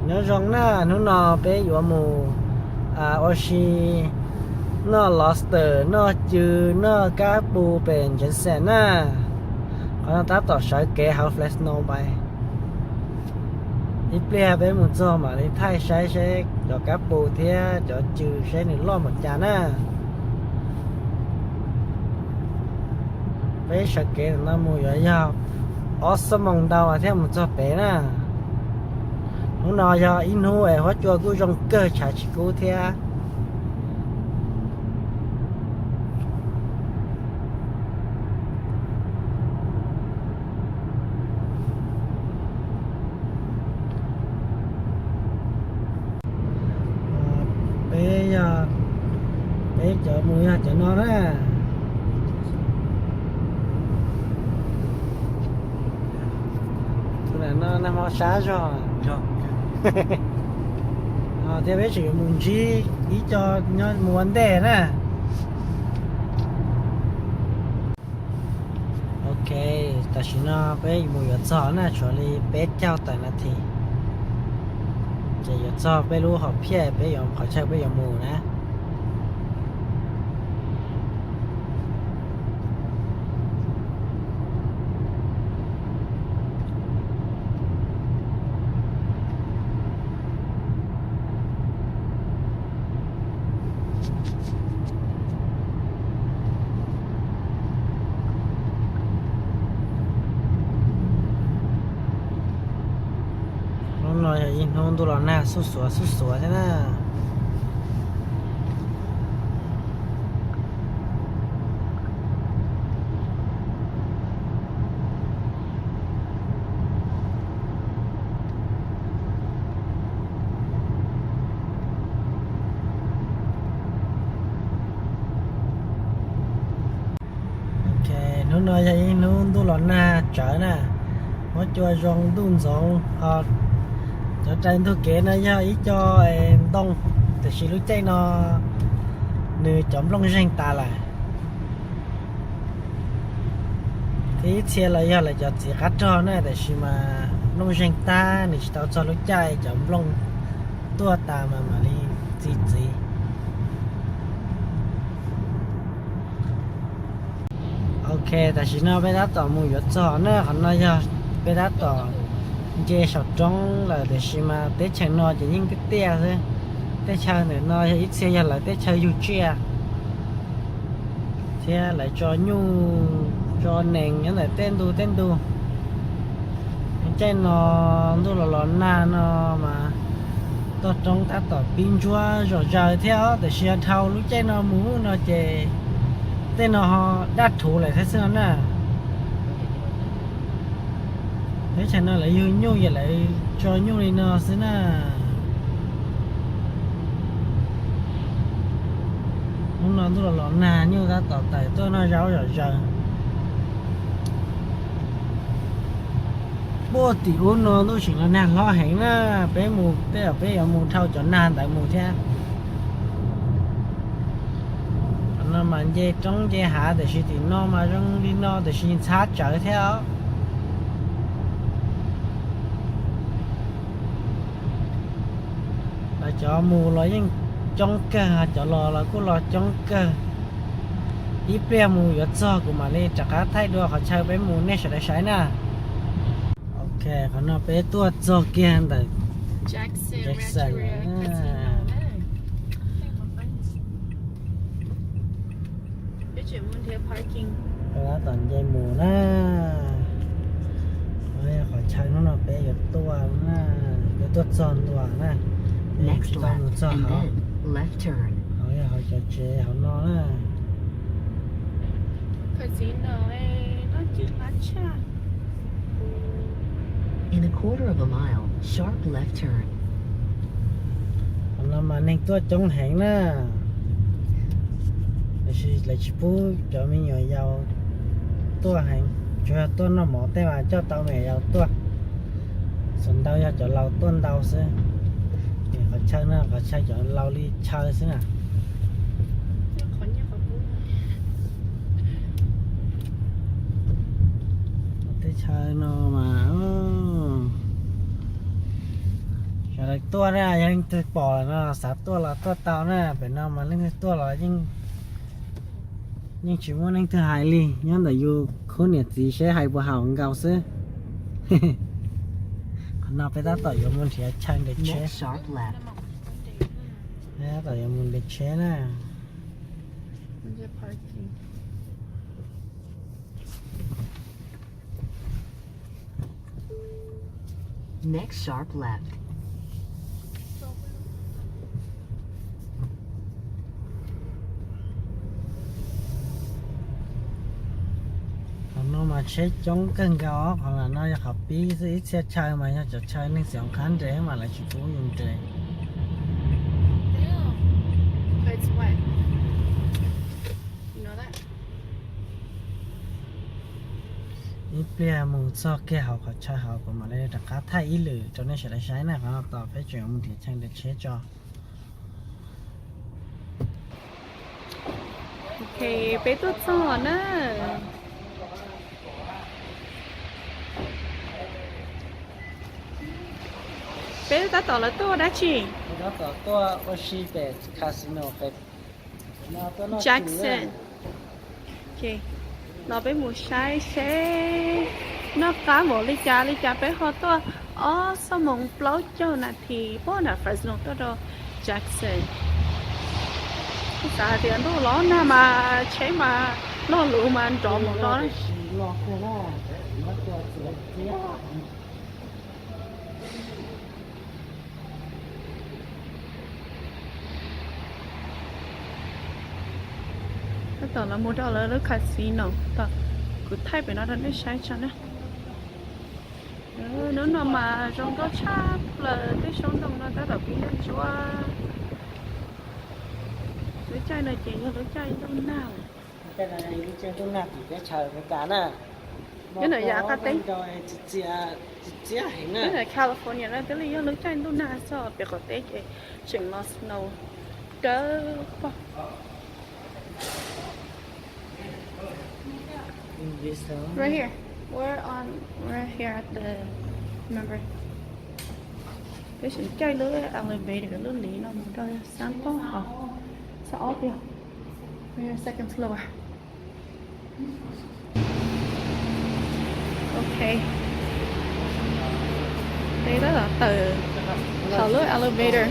Nyob zoo na, hnub no peb yuav mus ua si noj lobster, noj cw, noj kab pus pem Jensen na. Qhov no tab tom sawv kev hauv Fresno Bay. Ib pliag peb mus txog mam li thaij saib seb cov kab pus thiab cov cw seb nws loj npaum cas na. Peb sawv kev ntawm no mus yuav yog ob xuab moos ntau thiaj mus txog pem na. Hnub no yog ib hnub es huab cua kuj zoo kawg, tshav tsis kub thiab. Peb yog, peb cov mus yog cov no na. Tus no nag hmo sab zog. Thiab peb tseem yuav mus ntsib ib co nyob mus ua ntej na. Ok, tam sim no peb mus yuav txog na, tshuav li peb caug tawm nas this ces yuav txog peb lub hom phiaj, peb yuav qhov chaw peb yuav mus na. Hnub no yog ib hnub ntuj los nag xuj xuav xuj xuav thiab na. Ok, hnub no yog ib hnub ntuj los nag tsawv na, huab cua zoo ntuj ntxoov. Cov rais ntug kev no yog ib co ntoo, tiam sis lub caij no nws cov nplooj zeeg tas lawm. Thiab ib txhia los yog lawv cov txiv qab rog na, tiam sis mas nplooj zeeg tag, nws tsis tau txog lub caij cov nplooj tuaj tas mas mam li txi txiv. Ok, tam sim no peb tab tom mus yuav txog na, qhov no yog peb tab tom nce saum roob lawm, tiam sis mas teb chaws no ces yeej tiaj tiaj xwb. Teb chaws ntawm no yog ib txhia yog lawv teb chaws yug tsiaj thiab lawv tso nyuj tso nees nyob ntawm tej ntu tej ntu. Lub caij no ntuj los los nag no mas toj roob tab tom pib ntsuab zom zaws thiab os, tiam sis dhau lub caij no mus no ces tej no ho daj rhuv lawm thiab xwb no na. Teb chaws no lawv yug nyuj ces lawv tso nyuj li no xwb na. Hnub no ntuj los los nag, nyuj tab tom tawm tuaj noj zaub zom zaws. Puag tim ub no ntuj tseem los nag hlob heev na, peb mus tej zaum peb yuav mus dhau cov nag ntawd mus thiab. Qhov no mas nce roob nce hav tiam sis tim no mas zoo li no tiam sis ntxhab tsawv thiab os. Lawv cov mus los yeej coob kawg, cov los los kuj los coob kawg. Ib pliag mus yuav txog kuv mam li rov qab thaij dua qhov chaw peb mus nej sawv daws saib na. Ok, qhov no peb tuaj txog kiag ntawm Jackson lawm. Peb tab tom nce mus na. Qhov chaw hnub no peb yuav tuaj na, peb tuaj txog ntua na. Peb tsis tau mus txog hauv, hauv yog hauv cov tsev hauv no na. In a quarter of a mile, sharp left turn. Qhov no mas neeg tuaj coob heev na, tiam sis lawv tsis pub cov me nyuam yaus tuaj heev, tsuas yog tuaj noj mov tej mas coj tau me nyuam yaus tuaj. Feem ntau yog cov laus tuaj ntau xwb. Qhov chaw no qhov chaw cov laus li chaw xwb na. Teb chaws no mas, sawv Tuaj na, yog leej twg pom lawm no xav tuaj los tuaj tau na, pem no mas leej twg tuaj los yeej tsis muaj leej twg hais li, nyob ntawm yus khub niam txiv seb hais puas haum nkaus xwb. Qhov no peb tab tom yuav mus nrhiav chaw nres tsheb. Peb tab tom yuav mus nres tsheb na. Qhov no mas tsheb coob kawg nkaus, qhov no yog qhov pib xwb, ib txhia chaw mas yog cov chaw neeg xeem qhab nres mas lawv tsis pub yus nres. Ib pliag mus txog kiag hauv qhov chaw hauv kuv mam li rov qab thaij ib lwm rau nej sawv daws saib na, qhov no tos peb tseem mus nrhiav chaw nres tsheb tso. Ok, peb tuaj txog na. Peb tab tom lawv tuaj dab tsi? Tab tom tuaj ua si pem casino pem Jackson. Los peb mus saib seb noj qab npaum li cas li cas peb ho tuaj ob xuab moos plaub caug nas this puag nram Fresno tuaj rau Jackson. Xav hais tias ntuj los nag mas tsheb mas loj lus mas nrov mus no. Tab tom los mus rau lawv lub casino, tab tom kuv thaij pem no rau nej saib tso na. Hnub no mas zoo nkauj tshaj plaws, tej saub ntoo no tab tom pib ntsuab. Lub caij no ces yog lub caij ntuj nag. Lub caij ntuj nag tim teb chaws Amelikas na. Nyob ntawm yav qab teb, txias txias heev na. Nyob ntawm California no twb li yog lub caij ntuj nag txog pem qaum teb ces tseem los snow dawb paug. Right here. We're on, right here at the, remember. Peb tseem caij lub elevator lub liv no mus rau xab plaub hau, xab ob tiag. We're on second floor. Ok. Peb tab tom tawm hauv lub elevator.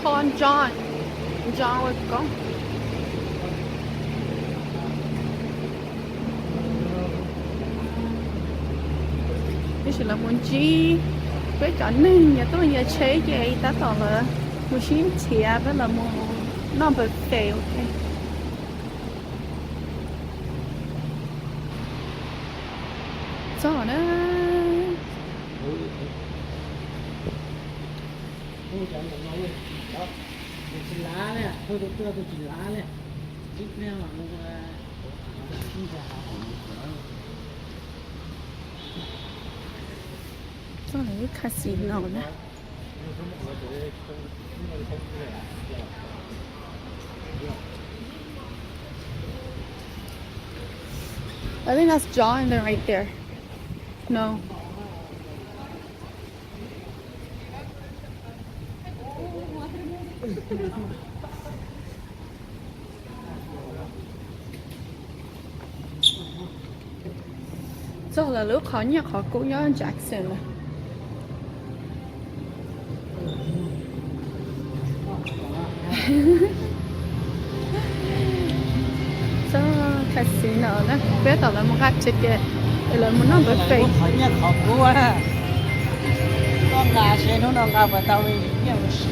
Call John. John was gone. Tab sis lawv mus ntsib peb cov neeg nyias tuaj nyias tsheb ces tab tom lawv mus sib nrhiav peb los mus noj buffet ua ke. Txog na. Txog lawv lub casino na. I think that's John in there right there. No. Txog lawv lub qhov nyiaj qhov kub nyob Jackson lawm. Txog casino na, peb tom lawv mus nqa ticket es lawv mus noj buffet. Qhov nyiaj qhov kub na, koj nqa seb hnub no nqa puas tau nyiaj mus siv.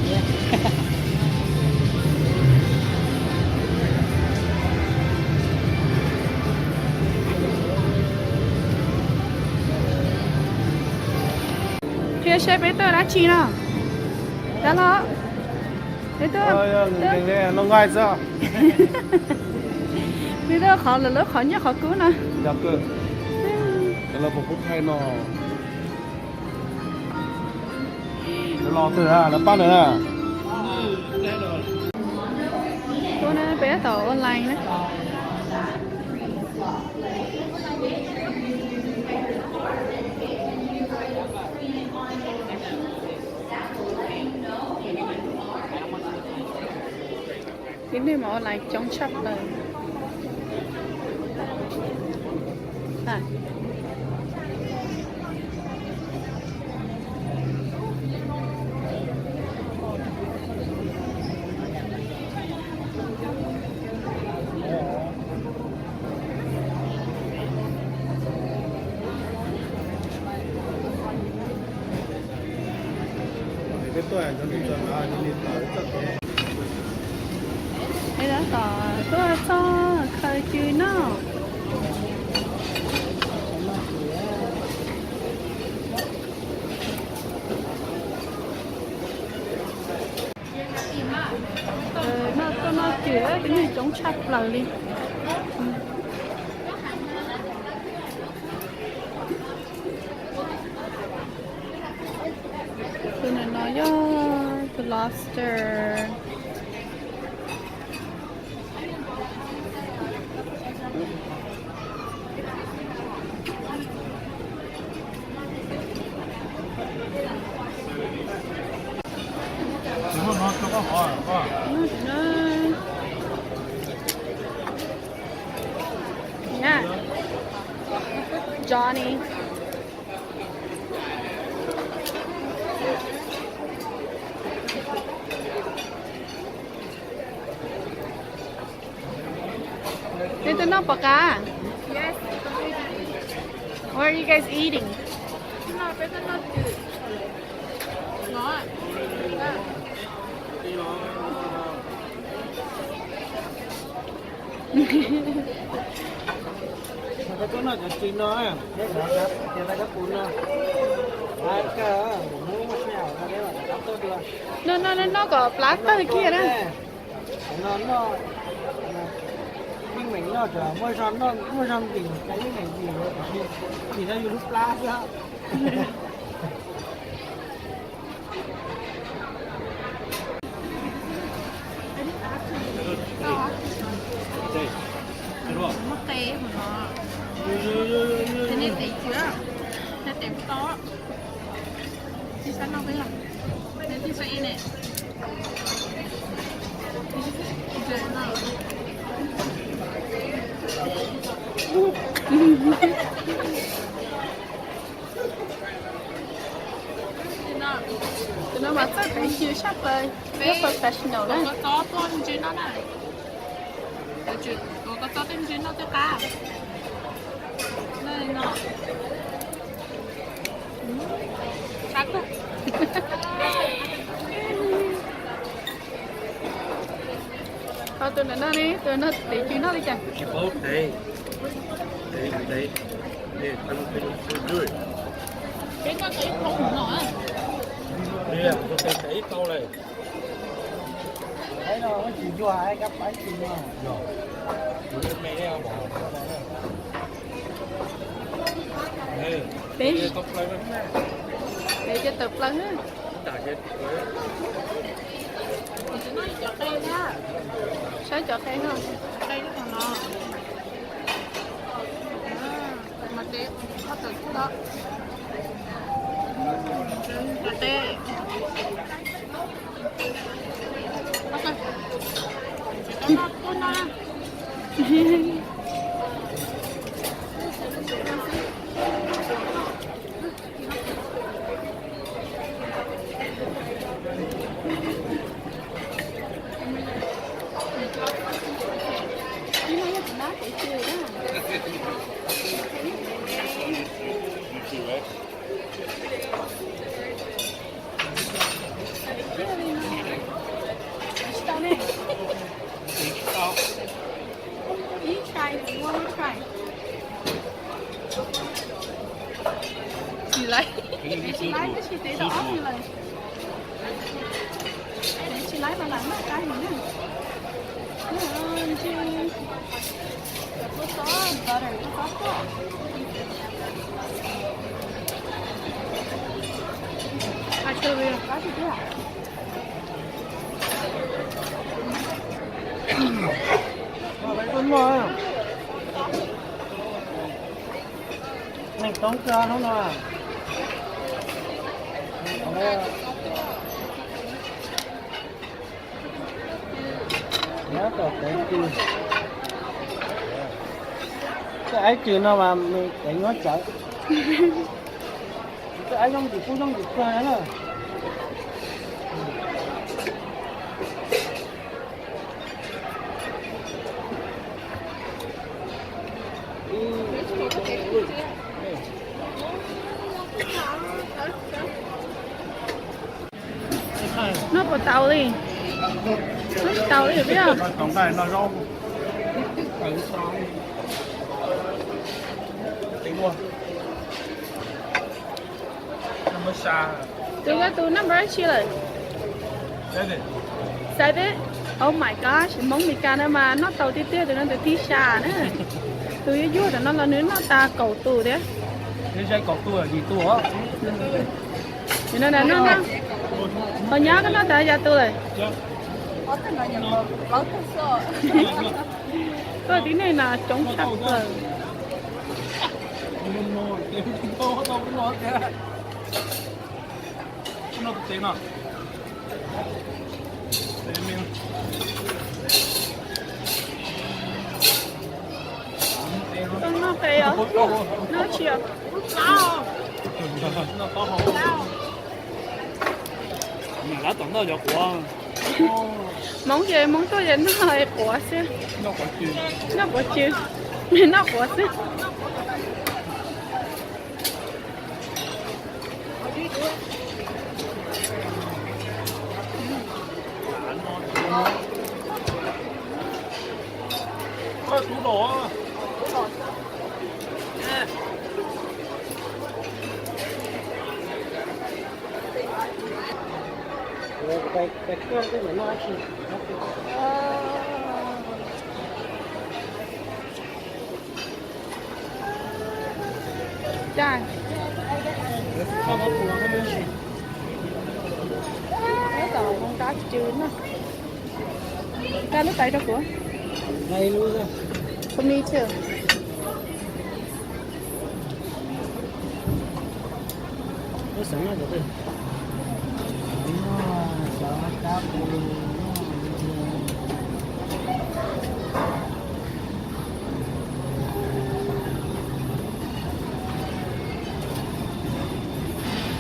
Qhia seb peb tuaj dab tsi no. Dab los, peb tuaj, noj nqaij xwb. Peb tuaj qhov lawv lub qhov nyiaj qhov kub no. Lawv puas pub thaij no? Lawv los twg na, lawv pab nws na. Tuaj na, Tau online na. Tib neeg mas online coob tshaj plaws. Es tab tom tuaj txog khaws cw noj. Noj tuaj noj cw, tib neeg coob tshaj plaws li. Tus no yog tus lobster. Yeah. Johnny. Neb twb noj pom qab? What are you guys eating? Noj noj noj kom plab tawg kiag na. Yeej meem noj, muaj zog ntim, yeej meem ntim, ntim rau yus lub plab xwb. Muab qe hauv no. Ces nej tes tsw, nej tes tau. Ib sab noj peb los, nej ib sab ib ne. Tus no mas txawj tev cw sab plaws, peb professional na. Ua ko txob tuaj ntsis no na. Ua ko txob tuaj ntsis no tej qab. Sab kawg. Ho tus no ne, tus no tev cw noj li cas? Tsis paub tev. Tev, tev. Peb noj tau ib tau no. Tus tev tev ib tau lawm. Peb, peb cov tawm plaws na. Saib cov qe no. Ib try, one more try. Tsis laib, tsis laib tab sis tev tau ob tug lawm. Tev tsis laib los lam noj qab heev na. Ntshe cov kua txob butter kua txob tuaj. Qab tiag tiag. No, neeg coob kawg hnub no. Cov aib tswv no mas tev nyuaj tsawv. Cov aib yooj yim kuj yooj yim kawg na. Noj puas tau li? Noj tsis tau li peb. Tus koj tus number dab tsi lawm? Seven. Oh my gosh, Hmoob Meskas no mas noj tau tiag tiag, tus no tus thib xya na. Tus yuag yuag tus no los nws noj tas kaum tus thiab. Ho nyob koj noj tas yam tus lawm? Koj tib neeg no coob tshaj plaws. Koj noj qe os? Noj tsi os? Hmoob ces Hmoob tuaj ces noj quav xwb. Noj quav tsw. Noj quav xwb. Tab tom mus nqa cw no. Nqa lub tais rau kuv. For me too.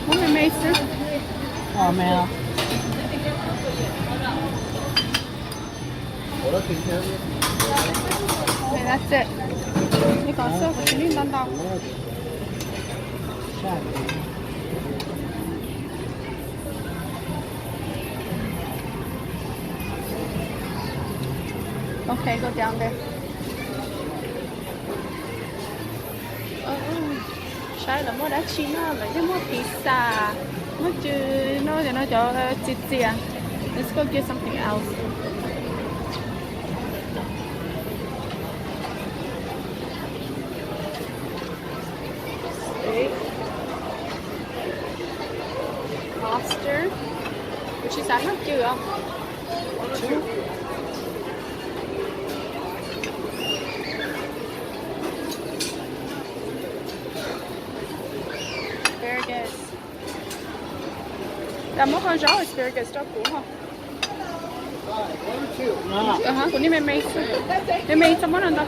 Muab me me xwb. That's it. Li kom xwb kuv tsis li ntau ntau. Ok, go down there. Saib lawv muaj dab tsi no, lawv yeej muaj pizza, muaj cw no, cov no cov txias txias. Let's go get something else. Lobster. Kuv tsis xav noj cw os. Asparagus. Tam muab qhov zaub asparagus rau kuv ho. Kuv niaj me me xwb. Me me txhob muab no ntau.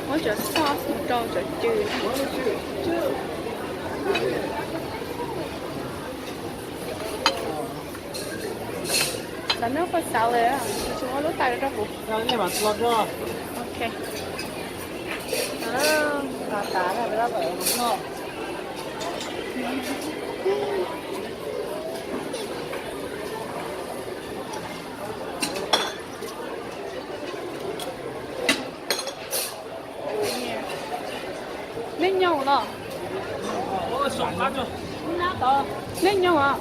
Muab cov sauce mus rau cov cw. Xav noj koj xav li, tsis muab lub tais rau kuv. Ok. Nej nyob los? Nej nyob os?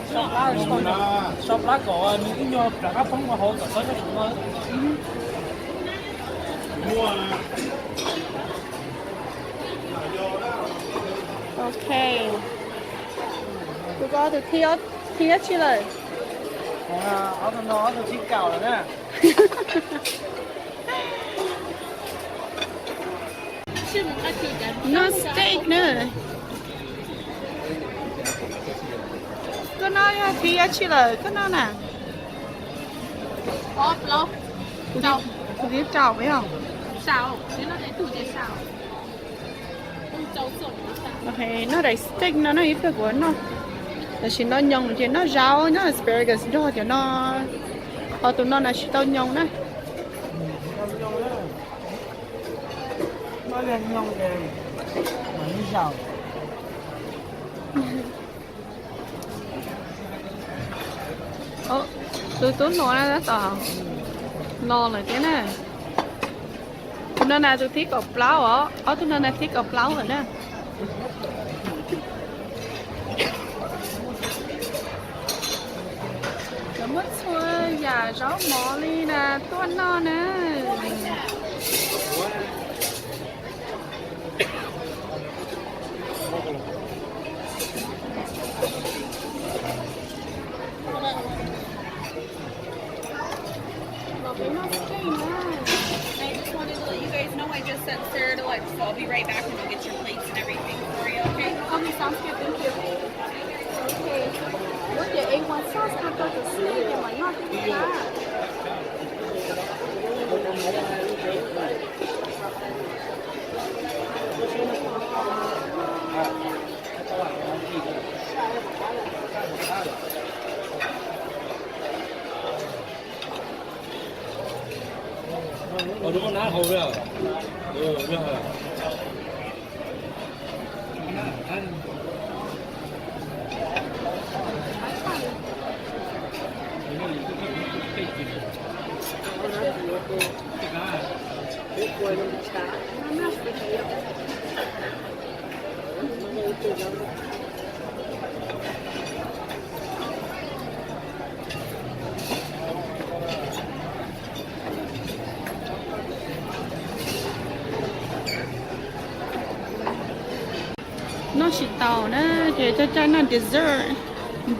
Ok. Tụi con tus thib, thib dab tsi lawm? Ob tug no ob tug thib kaum lawm na. Noj steak na. Koj noj yog thib dab tsi lawm koj noj na? Tus thib rau yog. Noj daim steak no noj ib pliag kuv noj. Tam sim no nyoos ces noj zaub noj asparagus nrog cov no. Ho tus no na tsis tau nyoos na. Tus tub hluas na tab tom los lawm thiab na. Tus no na tus thib kaum plaub os, ob tug no na thib kaum plaub lawm na. Cov muaj txhua yam zaub mov li na tuaj noj na. I just wanted to let you guys know I just sent Sarah to lunch, so I'll be right back and I'll get your plates and everything for you, okay? Okay, sounds good, thank you. Okay. Ua tias A one sauce no rau tus xib ces mam noj tib na. Noj tsis tau na ces coj caij noj dessert.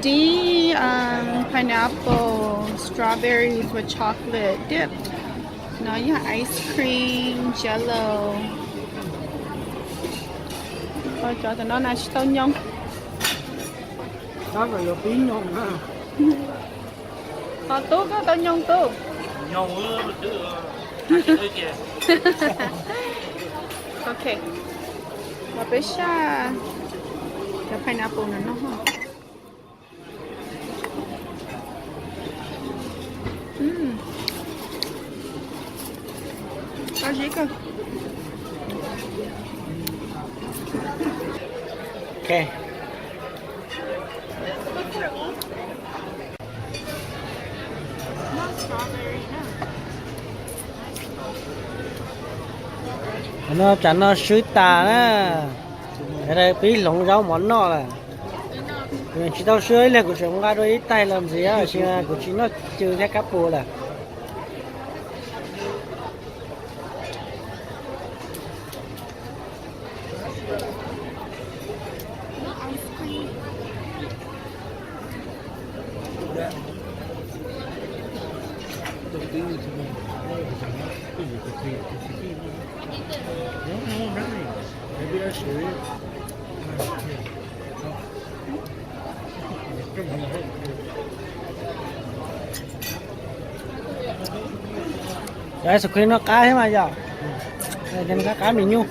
Dib, um, pineapple, strawberries with chocolate dip. No yog ice cream, jello. Cov no na tsis tau nyoos. Ho tub koj tau nyoos tub. Ok. Los peb saj cov pineapple no noj. Qab zib kawg. Ok. Qhov no tsam no swb tas na, pib hloov zaub mov noj lawm. Tsis tau swb ib leeg, kuv tseem nqa dua ib taig los ntxiv, tab sis kuv tsis noj cw thiab kab pua lawm. Cov ice cream no qab thiab mas yom, qab qab mis nyuj.